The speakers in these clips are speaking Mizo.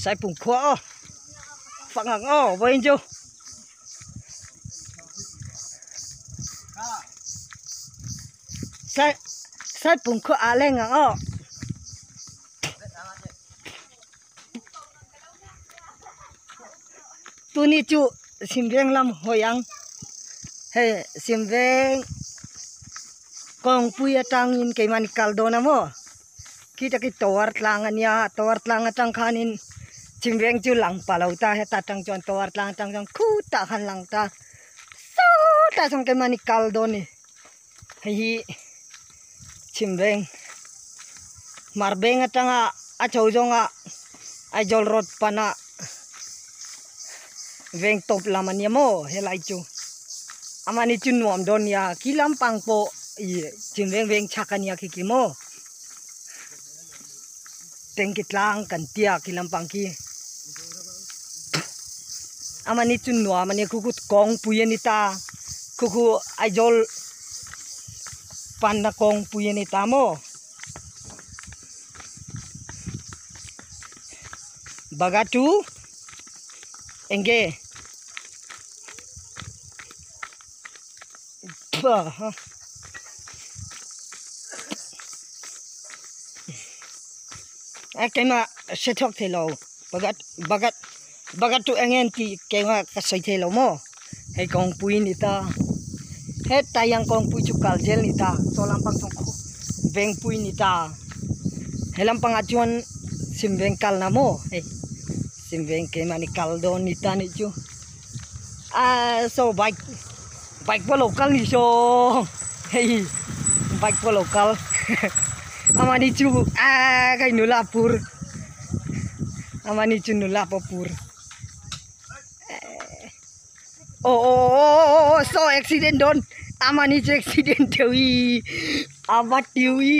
Saipum khua aw fak ang aw vawiin chu. Sai Saipum khua ah leng ang aw. Tuni chu Simveng lam hawi ang hei Simveng kawngpui atangin keimahni kal dawn a maw khita khi tower tlang a nia tower tlang atang khanin Simveng chu lang pah lo ta heta tang chuan tower tlang atang chuan khutah khan lang ta sawtah chuan keimahni kal dawn a ni hei hi Chhimveng Hmarbeng atanga a chho zawnga Aizawl road pana veng tawp lam a nia maw helai chu amahni chu nuam dawn nia khi lampang pawh ih Chhimveng veng chhak a nia khi khi maw tanki tlang kan tia khi lampang khi amahni chu nuam a nia khu khu kawngpui a ni ta khu khu Aizawl panna kawngpui a ni ta maw bagatu eng nge a keimah hre chhuak thei lo bagat bagat bagat chu eng nge tih keimah ka sawi thei lo maw hei kawngpui a ni ta hetlai hian kawngpui chu kal zel a ni ta chaw lampang chu vengpui a ni ta he lampangah chuan sim veng kalna maw hei sim veng keimahni kal dawn a ni ta anih chu ahh saw bike bike pawh lo kal ni saw hei bike pawh lo kal amahni chu ahh ka nula phur amahni chu nula pawh phur aw aw aw aw saw accident dawn amahni chu accident theuh hi a va tiu hi.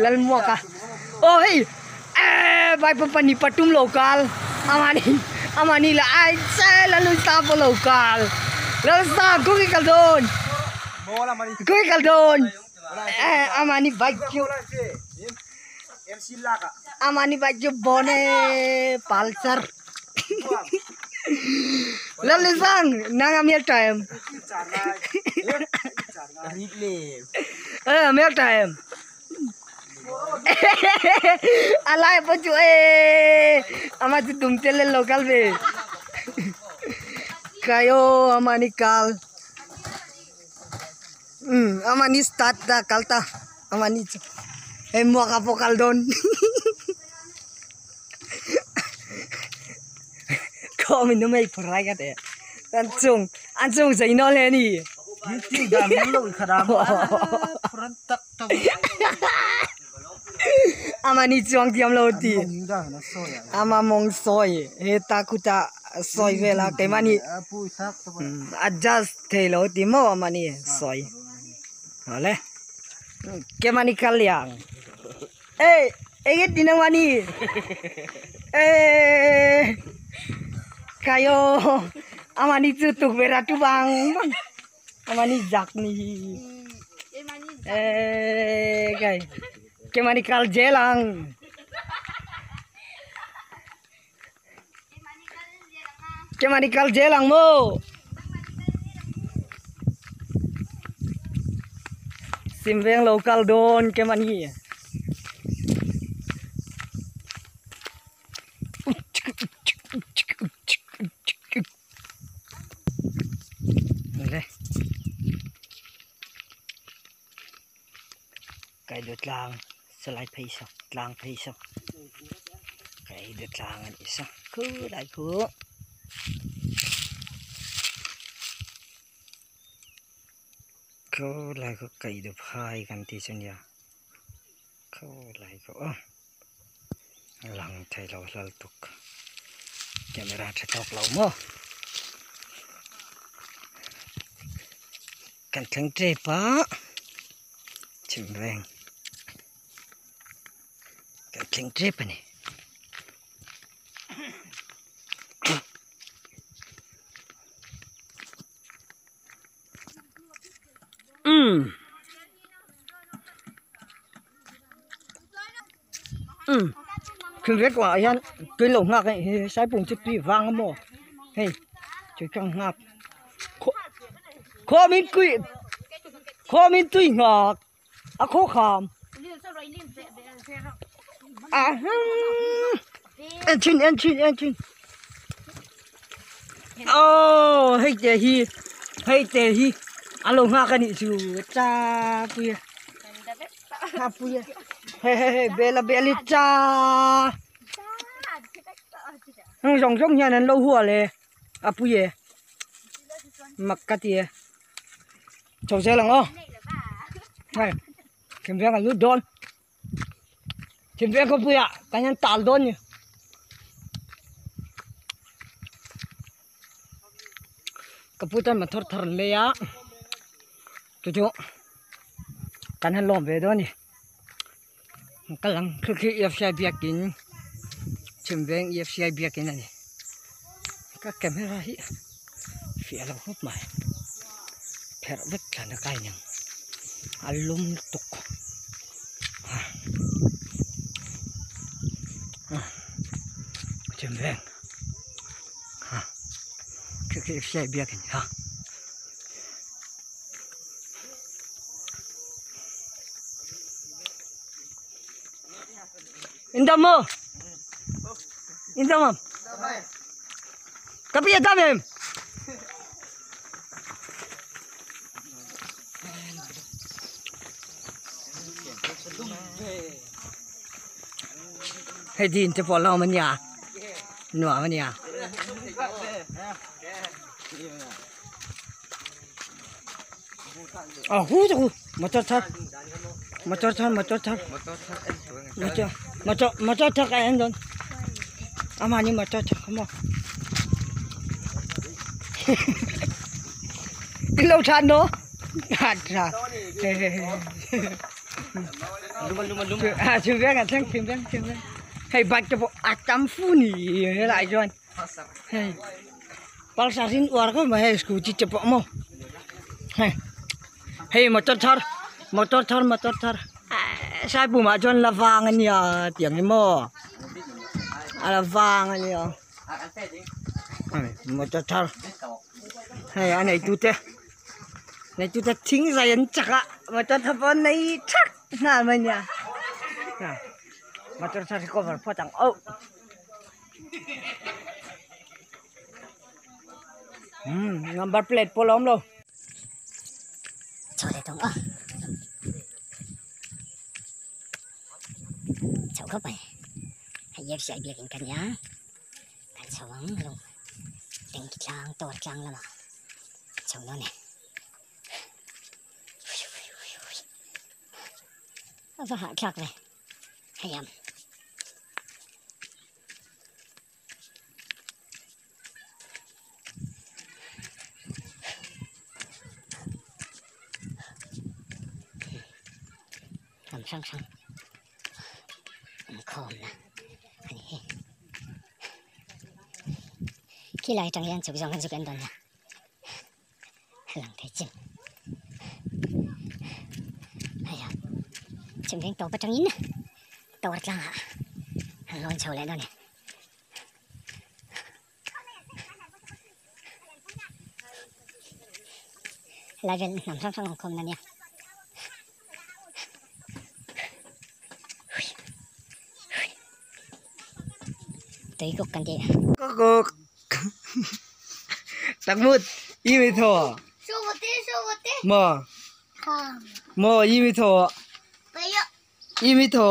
Lalmuaka aw hei eh vai pa pahnih pathum lo kal amahni amahni lah ai che Lalnuisa pawh lo kal Lalnuisa khawnge kal dawn khawnge kal dawn eh amahni bike chu amahni bike chu bawn e pulsar. Lallisang nang a hmel tha em a hmel tha em a lai pawh chu e ama chu tum tel lo kal ve kai aw amahni kal um amahni start ta kal ta amahni chu hei muaka pawh kal dawn. Kawm in mei phurai ka te an chung an chung zei no le ni ti dan lo khara phuran tak tak ama ni chuang tiam lo ti ama mong soi he ta khuta soi vela keimani adjust thei lo ti mo ama ni soi hale kemani kalyang Ê, ê cái gì năng mani. Ê. Kayo. Amani chu tuk vera tu bang. Amani jak ni. Ê kai. Ke mani kal jelang. Ke mani kal jelang mo. Simveng lo kal dawn ke mani. Kai tlang salai phei saw tlang phei saw kai tlang an isa khu lai khu khu lai khu kai du phai kan ti chu nia khu lai khu lang thei lo lal tuk camera tha tawk lo maw kan thleng tep a chim reng kan thleng tep a ni. Umm. Um thil vek ah hian tui lo nghak a nih hi saipum chu tui vang a maw hei tui kang nghak khaw khawmin kui khawmin tui nghak a khaw kham a hmmm en chhin en chhin en chhin aww hei te hi hei te hi a lo nghak a nih chu cha pui a a pui a hei hei hei bel a bel hi cha heng zawng zawng hian an lo hual e a pui e mak ka ti e chho zel ang aw hei thingveng an lut dawn thingveng khawpuiah kan han tal dawn ni ka pu chuan motor thar an lei a chu chu kan han lawm ve dawn a ni kal ang khi khi efci biakin chhimveng efci biakin a ni ka camera hi fiah lo khawp mai pherh vek tlan a kai nen a lum lutuk chhimveng khi khi efci biakin a. Indamo. Indamo. Kapi adam em. Hei din te pawh lawm ania nuam ania. A hu chu motor thar motor thar motor thar motor motor motor thar ka en dawn amahni motor thar kha maw i lo than maw than tha chhim veng a thleng chhim veng chhim veng hei bike te pawh a tam fu ni helai chuan. Hei pulsar hi an uar khawp mai hei scooty te pawh maw hei hei motor thar motor thar motor thar eehh saipum ah chuan la vang a nia tiang hi maw a la vang a nia hei motor thar hei a neitu te neitu te thing zai an chak a motor thar pawh an nei thak nghal mai a nia motor thar hi cover phawt ang auh. Number plate pawh la awm lo. Chho leh tawng a chho khawp mai hei EFCI biakin ka nia kan chho ang lung tengki tlang tawr tlang lamah chho dawn e a va hahthlak ve. Hei am. Lam hrang hrang inkhawmna a ni hi. Khilai atang hian chhuk zawng khan zuk en dawn nia. Lang thei chin hei a chhim veng tawp atangin tower tlangah an lawn chho leh dawn a ni. Helai vel hnam hrang hrang awm khawmna ania. Tuikuk kan tih. Kukuk. Takmut i mi tho. Mo. Mo i mi tho. I mi tho.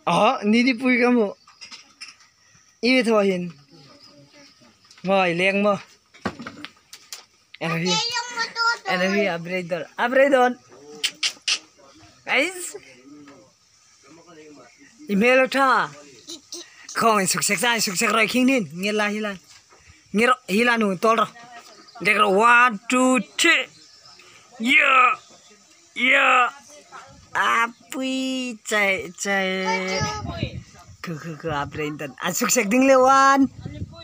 Oh, ni di pui ka mu. I mi tho hin. Mo i leng mo. Elahi. Elahi abredon. Abredon. Guys. I hmel a tha. Khawng in suk sek zai suk sek roi khing nin nge la hi la. Nge ro hi la nu tol ro. Dek ro 1 2 3. Yeah. Yeah. A pui chai chai. Khu khu khu a brain tan. A suk sek ding le 1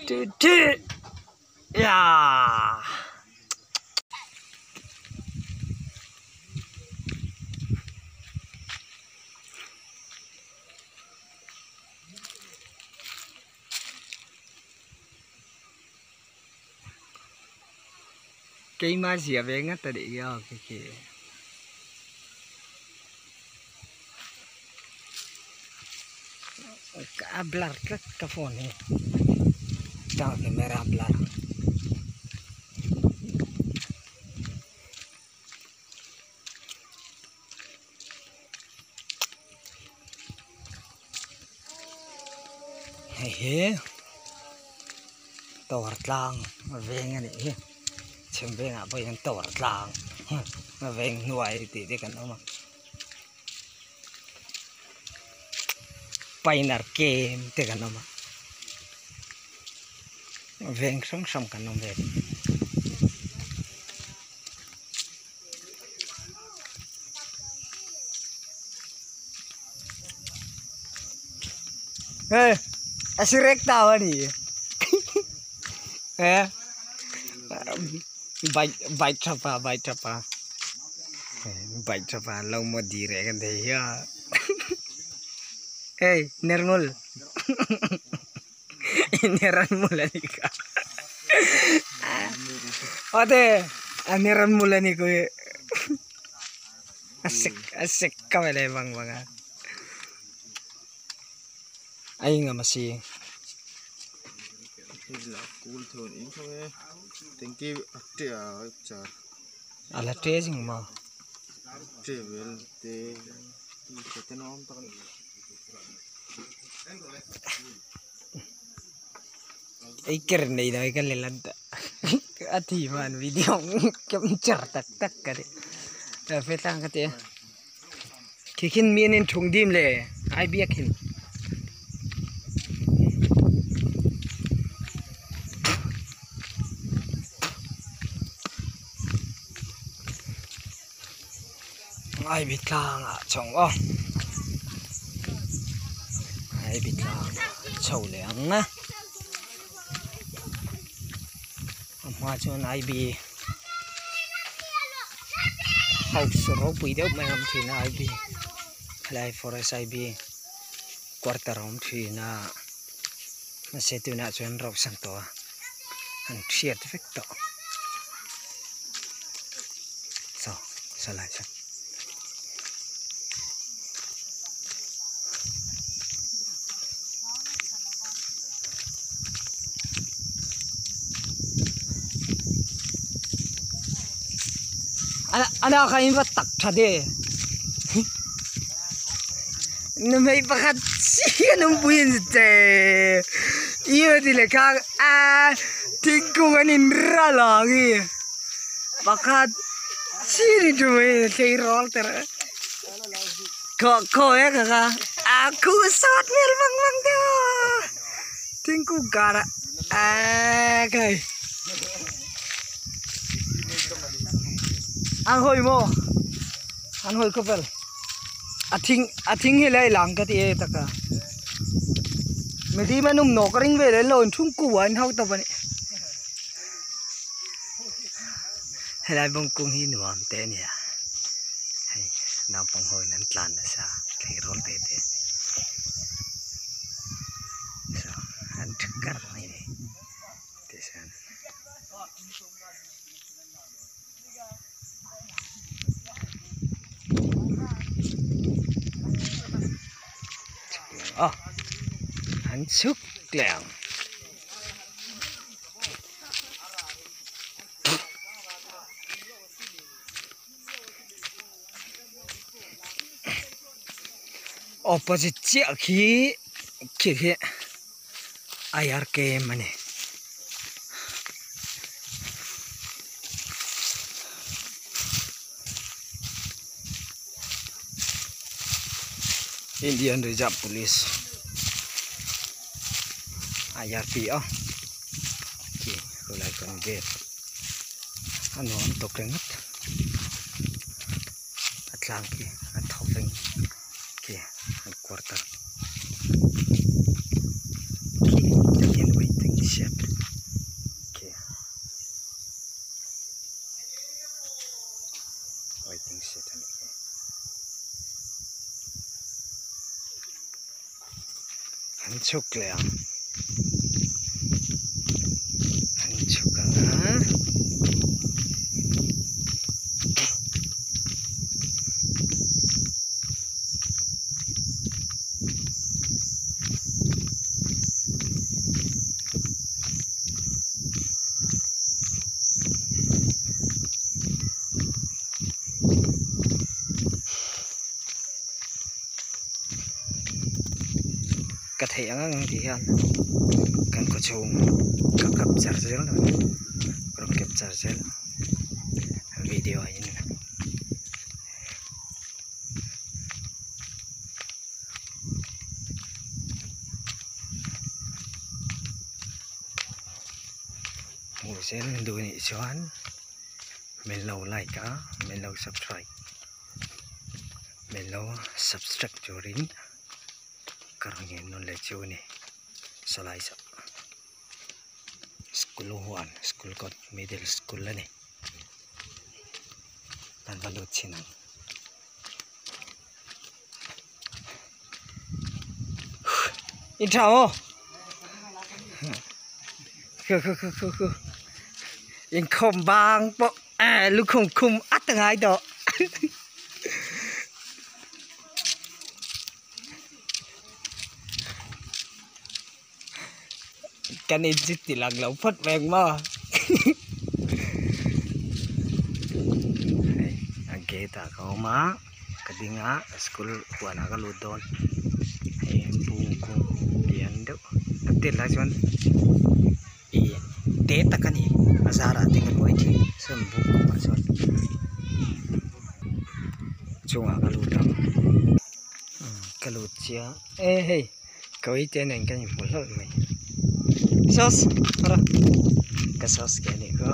2 3. Yeah. Keima zia ve ngat a nih hi aw khi khi. A blur tlat ka phone hi tang camera a blur. Hei hi tower tlang a veng a nih hi chhim vengah pawh hian tower tlang a veng hnuai tih te kan awm a pioneer kem te kan awm a veng hrang hrang kan awm ve. Hey, asirek tau ani. Eh. Bike bike thapa bike thapa. Bike thapa lo mo dire kan thei hiya. Hey, nermul. Niran mul ani ka. Ate, aniran mul ani ko. Asik asik ka wala bang mga. Ay nga masi. Ala te jing ma. Ei ker nei dai ka le lan ta. A thi man video kem char tak tak ka de. Ta fe tlang ka te. Khi khin mi nen thung dim le ai biak hin. Ai bi tlang a chong o. Ai bi tlang chho le ang a. Hma chuan ai bi house ropui deuh mai a awm thin a ai bi helai forest ai bi quarter a awm thin a mahse tunah chuan rauh san tawh a an hriat vek tawh saw saw lai saw. Ana kha in va tak tha de na mei pakhat chian an pui an che i ti le kha a thingkung an in ral ang hi pakhat chian in thu mai thei rawl te reuh khaw khaw e ka kha a khu sawt hmel vang vang deuh a thingkung karah aaa kai. An hawi maw an hawi khawp vel a thing a thing hi lai lang ka ti e taka mi lim an awm nawk a ring vel an lo in thung ku a an hau tawp a ni helai bawngkung hi nuam te a nia hei naupang ho in an tlan nasa tleirawl te te saw an tha kar mai a ni tichuan. A an chhuk leh ang. Opposite chiah khi khi khi IRKM a ni. Indian Reserve Police IRP a khi khawlai kan gate a nuam tawk ringawt a tlang khi a tho veng khi an quarter khi takin waiting shed khi waiting shed a nih hi an chhuk leh ang an chhuk ang a. Theih ang ang ti hian kan khaw chhung ka capture zel dawn a ka rawn capture zel video ah in hmuh zel duh anih chuan min lo like a min lo subscribe min lo subscribe turin. Ka rawn ngen nawn leh chu a ni sawlai saw school huan school kawt middle school a ni kan va lut chhin ang in tha maw khu khu khu khu khu inkhawm bang pawh lukhum khum at a ngai tawh. Kan in chu ti lang lo phawt mai ang maw hei a gate ah ka awm a ka ding a school huan ah ka lut dawn hei bung kung lian deuh a tel lai chuan ih te tak a ni a zarah te ka luai thin sawn bung kungah chuan chungah ka lut ang ka lut chiah e hei ka uite nen kan inhmu hlawlh mai sauce ara ka sauce ke anih kha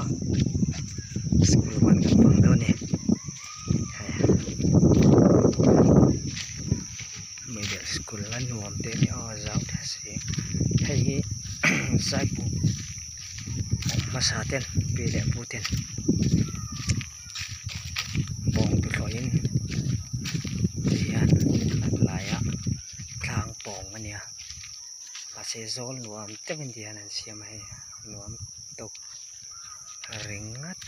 school ban kan bang dawn a ni middle school a nuam te ania aw zau tha si hei hi zaipu hmasa ten pi leh pu ten bawng te thlawhin tihian an laia tlang pawng a nia mahse zawl nuam takin tihian an siam a hei nuam tawk ringawt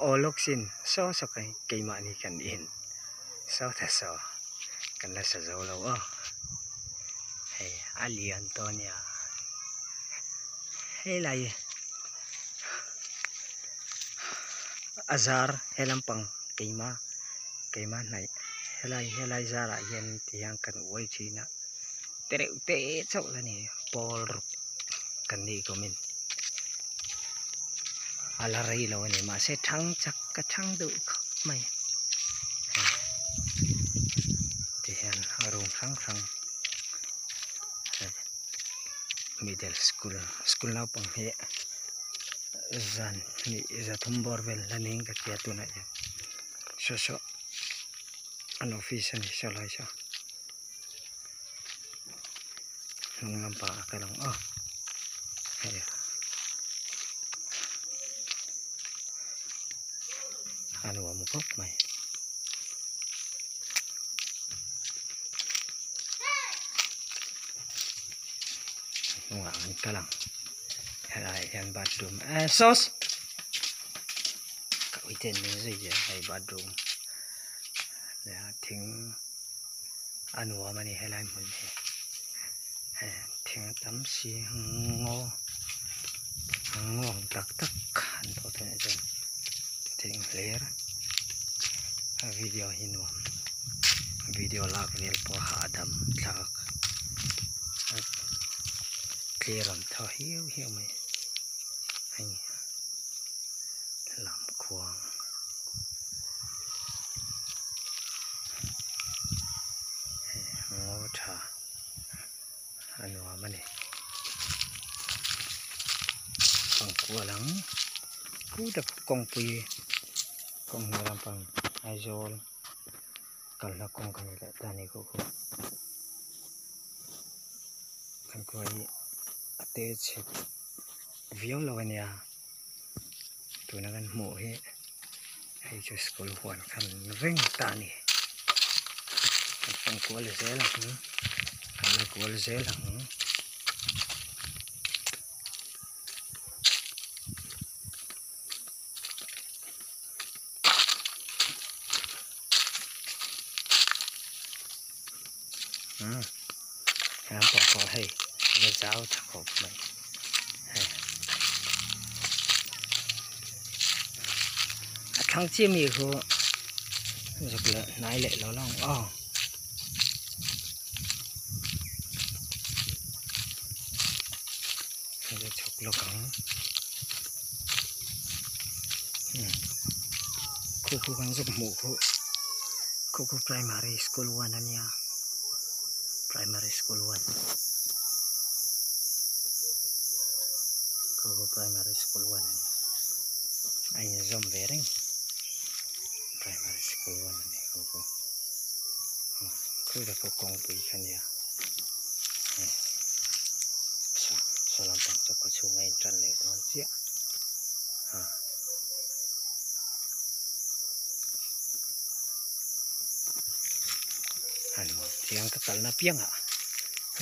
aw lawk sin saw saw keimahni kan in. Saw tha saw kan la sa zo lo aw hei a lian tawh a nia helai a zar he lampang keima keima hnaih helai helai zarah hian ti hian kan uai thin a tereuh te chauh la ni pawl ruk kan nih kawmin a la rei lo a ni mahse thang chak ka thang deuh khawp mai ti hian room hrang hrang middle school school naupang hi zan hnih zathum bawr vel la niin ka hria tunah hian saw saw an office a ni saw lai saw hnung lampang a kal ang aw hei a nuam khawp mai hnungah an kal ang helaiah hian bathroom eh sauce ka uite an min zui zel hei bathroom thing a nuam a ni helai hmun hi hei thing tam si ngaw ngaw ang tak tak an tawh theih ah chuan thing hlir a video hi nuam video lak vel pawh a hahdam thlak a clear ang tha hiau hiau mai hei lamkhuang. Ngaw tha a nuam a ni pangkual ang kut a kawngpui kawng hnuai lampang Aizawl kalna kawng ka ni leh ta a ni kawh kawh kan khua hi a te chhe viau lo a nia. Tuna kan hmuh hi hei chu school huan khan reng ta a ni kan fang kual zel ang kan la kual zel ang. Umm lampang pawh hei la zau tha khawp mai hei a thlang chiah mi khu zuk leh hnai leh lo lang aw. Hei chhuk lawk ang umm khu khu kan zuk hmuh khuh khu khu primary school one ania primary school one khu khu primary school one ani a inzawm ve reng primary school one ani khu khu khulai pawh kawngpui kha ania hei saw saw lampang chu khaw chhung a intan leh dawn chiah a a nuam chiang ka kalna piangah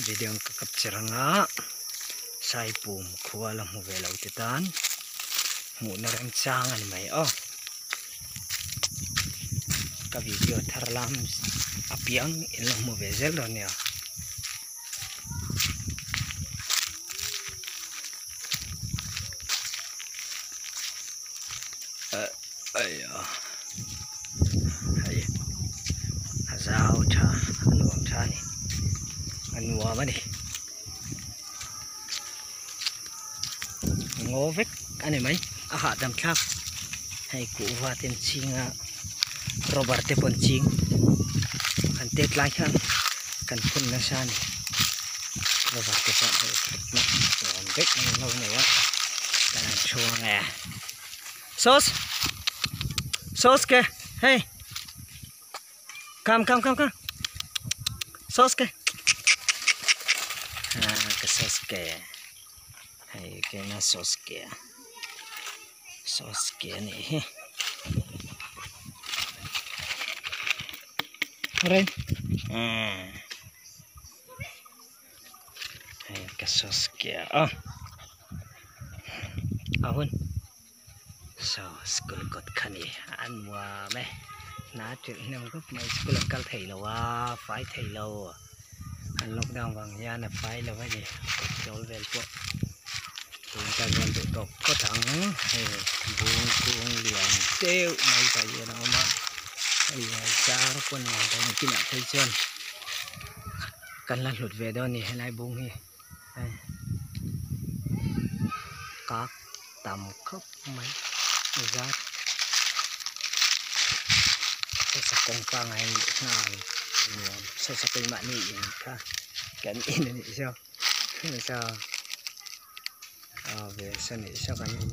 video ka capture anga saipum khua la hmu ve lo te tan hmuhna remchang a ni mai aw. Ka video thar lam apiang in lo hmu ve zel dawn nia. Hei a zau tha a nuam tha a ni a nuam a ni ngaw vek a ni mai a hahdam thlak hei kuhva te an ching a rubber te pawh an ching an tet lai khan kan phun nasa a ni rubber te pawh hei thutna nuam vek an lo nei a kan han thu ang e sauce sauce ke hei Come, come, come, come. Soske. Ah, ka soske. Hei, ke na soske. Soske ni hi. Ren. Ah. Hei, ka soske. Ah. Ahun. Saw school kawt kha ni a nuam e hna teuh hnem khawp mai school an kal thei lo a fai thei lo an lockdown vang hian a fai lo a ni kawt chawl vel pawh tun tan chuan duh tawk phawt ang hei bung kung lian deuh mai tah hian a awm a hei zar pawh ni ang tawh kinah phei chuan kan la hlut ve dawn a ni helai bung hi. Hei kak tam khawp mai zat sasa kawngka ngai leh nghal nuam sasa keimahni in kha kan in a nih zawk sasa ve sa nih zawk an in.